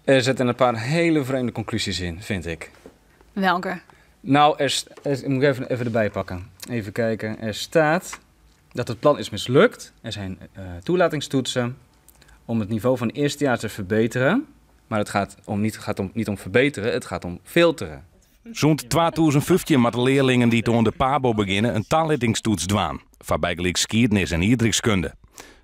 Er zitten een paar hele vreemde conclusies in, vind ik. Welke? Nou, ik moet even erbij pakken. Even kijken. Er staat dat het plan is mislukt. Er zijn toelatingstoetsen om het niveau van eerstejaars te verbeteren. Maar het gaat niet om verbeteren, het gaat om filteren. Sûnt 2015 moatte learlingen dy't oan de PABO begjinne in talittingstoets dwaan. Foar bygelyks skiednis en ierdrykskunde.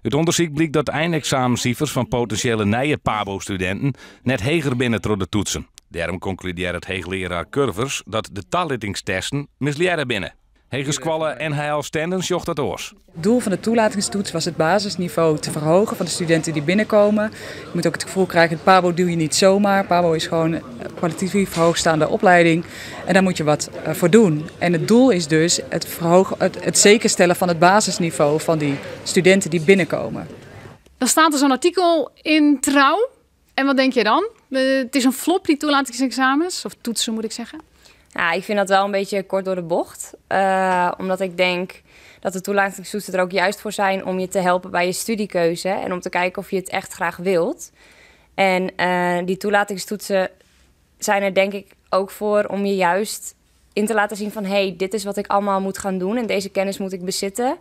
Ut ûndersyk blykt dat eineksamensifers fan potinsjele nije PABO-studinten net heger binne troch de toetsen. Dêrom konkludearret heechlearaar Kurvers dat de talittingstesten mislearre binne. Hegeskoalle NHL Stenden sjocht dat oars. Het doel van de toelatingstoets was het basisniveau te verhogen van de studenten die binnenkomen. Je moet ook het gevoel krijgen, PABO doe je niet zomaar. PABO is gewoon een kwalitatief hoogstaande opleiding en daar moet je wat voor doen. En het doel is dus het zeker stellen van het basisniveau van die studenten die binnenkomen. Dan staat er zo'n artikel in Trouw. En wat denk je dan? Het is een flop, die toelatingsexamens, of toetsen moet ik zeggen. Ja, ik vind dat wel een beetje kort door de bocht. Omdat ik denk dat de toelatingstoetsen er ook juist voor zijn om je te helpen bij je studiekeuze. En om te kijken of je het echt graag wilt. En die toelatingstoetsen zijn er denk ik ook voor om je juist in te laten zien van: hey, dit is wat ik allemaal moet gaan doen en deze kennis moet ik bezitten.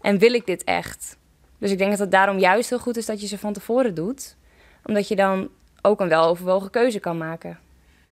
En wil ik dit echt? Dus ik denk dat het daarom juist heel goed is dat je ze van tevoren doet. Omdat je dan ook een weloverwogen keuze kan maken.